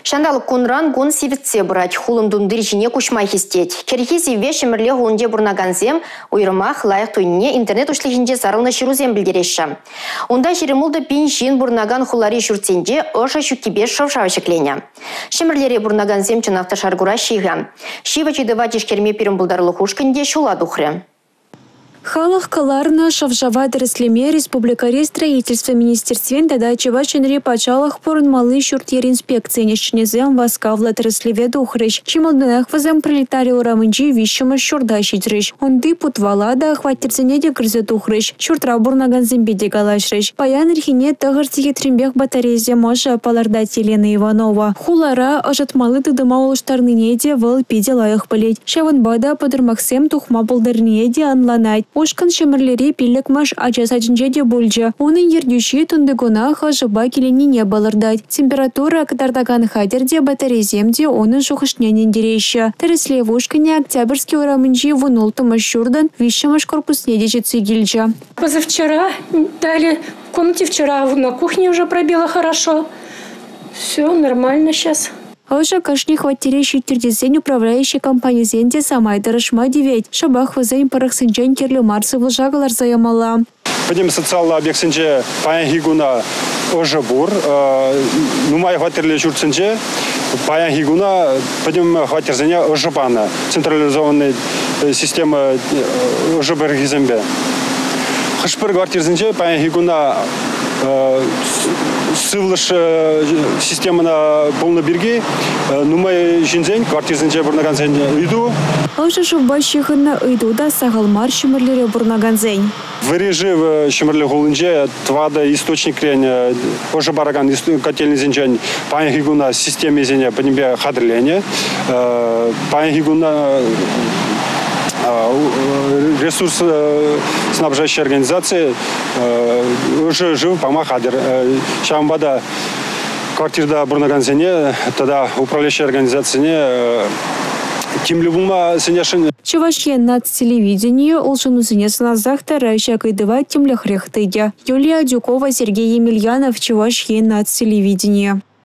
Ҫанталӑк кунран-кун сивӗтсе пырать, хулӑн тумтир ҫине куҫма хистет. Кӗрхи сивве Ҫӗмӗрле хулинче пурӑнакансем уйрӑмах лайӑх туйнине интернет уҫлӑхӗнче сарӑлнӑ ҫырусем пӗлтереҫҫӗ. Унта 26 пин ҫын пурӑнакан хулари ҫуртсенче ӑшӑ ҫуккипе шӑв-шав ҫӗкленӗ. Ҫӗмӗрлере пурӑнакансем чӑнах та шар кураҫҫӗ-и-ха? Ҫивӗч ыйтӑва тишкерме пирӗн пултарулӑх ушкӑнӗ те ҫула тухрӗ. Халӑх кӑларнӑ шӑв-шава тӗрӗслеме республикӑри строительство министерствин тата Чӑваш Енри патшалӑх пурӑнмалли ҫурт-йӗр инспекцийӗн ӗҫченӗсем васкавлӑ тӗрӗслеве тухрӗҫ. Чи малтанах вӗсем Пролетари урамӗнчи 3-мӗш ҫурта ҫитрӗҫ. Унти путвала та, хваттерсене те кӗрсе тухрӗҫ, ҫуртра пурӑнакансемпе те калаҫрӗҫ. Паян ирхине 9 сехетренпех батарейӑсем ӑшӑ, палӑртать Елена Иванова. Хулара ӑшӑтмалли тытӑма улӑштарнине те вӑл питӗ лайӑх пӗлет. Ҫавӑнпа та пӑтӑрмахсем тухма пултарнине те ӑнланать. Ушкӑн Ҫӗмӗрлери 5-мӗш ача садӗнче те пулчӗ. Унӑн ертӳҫи тунтикунах ӑшӑпа киленнине палӑртать. Температура кӑтартакан хатӗр те, батарейӑсем те унӑн шухӑшне ӗнентереҫҫӗ. Тӗрӗслев ушкӑнӗ Октябрьски урамӗнчи 16-мӗш ҫуртӑн 3-мӗш корпусне те ҫитсе килчӗ. Позавчера дали, в комнате вчера на кухне уже пробило хорошо. Все нормально сейчас. Ӑшӑ кашни хваттере ҫиттӗр тесен управляющи компанисен те самай тӑрӑшма тивет. Шӑпах вӗсен пӑрӑхсенчен кирлӗ мар сывлӑша кӑларса ямалла. Пӗтӗм социаллӑ объектсенче паянхи куна ӑшӑ пур. Нумай хваттерлӗ ҫуртсенче паянхи куна пӗтӗм хваттерсене ӑшӑ панӑ. Централизованный система ӑшӑ пӗрӗхӗсемпе. Хӑш-пӗр квартирсенче паянхи куна сывлӑш системӑна пулнӑ пирки нумай ҫынсен, квартирсенче пурӑнакансен ыйту. Ӑшӑ шывпа ҫыхӑннӑ ыйту та сахал мар Ҫӗмӗрлере пурӑнакансен. Вӗри шыв Ҫӗмӗрле хулинче 4 источникрен ӑшӑ паракан котельнӑйсенчен паянхи куна системисене пӗтӗмпе хатӗрленӗ. Паянхи куна ресурс снабжающей организаци ӑшӑ шыв пама хатӗр. Ҫавӑнпа та квартирта пурӑнакансене тата управляющей организацине тимлӗ пулма сӗнесшӗн. Чӑваш Ен наци телевиденийӗ улшӑнусене сӑнасах тӑрать, ҫак ыйтӑва тимлӗхрех тытӗ. Юлия Адюкова, Сергей Емельянов, Чӑваш Ен наци телевиденийӗ.